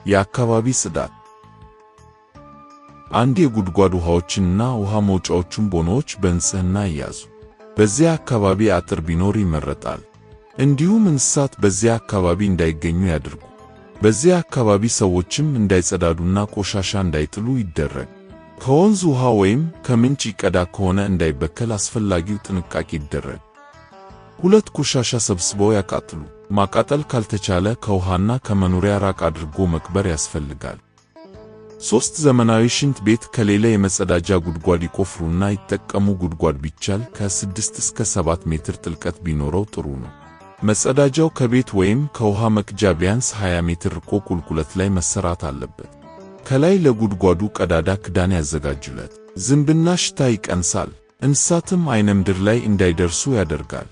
የአካባቢ ጽዳት። አንድ የጉድጓድ ውሃዎችንና ውሃ መውጫዎቹን ቦኖዎች በንጽህና ይያዙ። በዚያ አካባቢ አጥር ቢኖር ይመረጣል። እንዲሁም እንስሳት በዚያ አካባቢ እንዳይገኙ ያድርጉ። በዚያ አካባቢ ሰዎችም እንዳይጸዳዱና ቆሻሻ እንዳይጥሉ ይደረግ። ከወንዝ ውሃ ወይም ከምንጭ ይቀዳ ከሆነ እንዳይበከል አስፈላጊው ጥንቃቄ ይደረግ። ሁለት ቆሻሻ ሰብስበው ያቃጥሉ። ማቃጠል ካልተቻለ ከውሃና ከመኖሪያ ራቅ አድርጎ መቅበር ያስፈልጋል። ሶስት ዘመናዊ ሽንት ቤት ከሌለ የመጸዳጃ ጉድጓድ ይቆፍሩና ይጠቀሙ። ጉድጓድ ቢቻል ከ6 እስከ 7 ሜትር ጥልቀት ቢኖረው ጥሩ ነው። መጸዳጃው ከቤት ወይም ከውሃ መቅጃ ቢያንስ 20 ሜትር ርቆ ቁልቁለት ላይ መሰራት አለበት። ከላይ ለጉድጓዱ ቀዳዳ ክዳን ያዘጋጁለት። ዝንብና ሽታ ይቀንሳል። እንስሳትም አይነ ምድር ላይ እንዳይደርሱ ያደርጋል።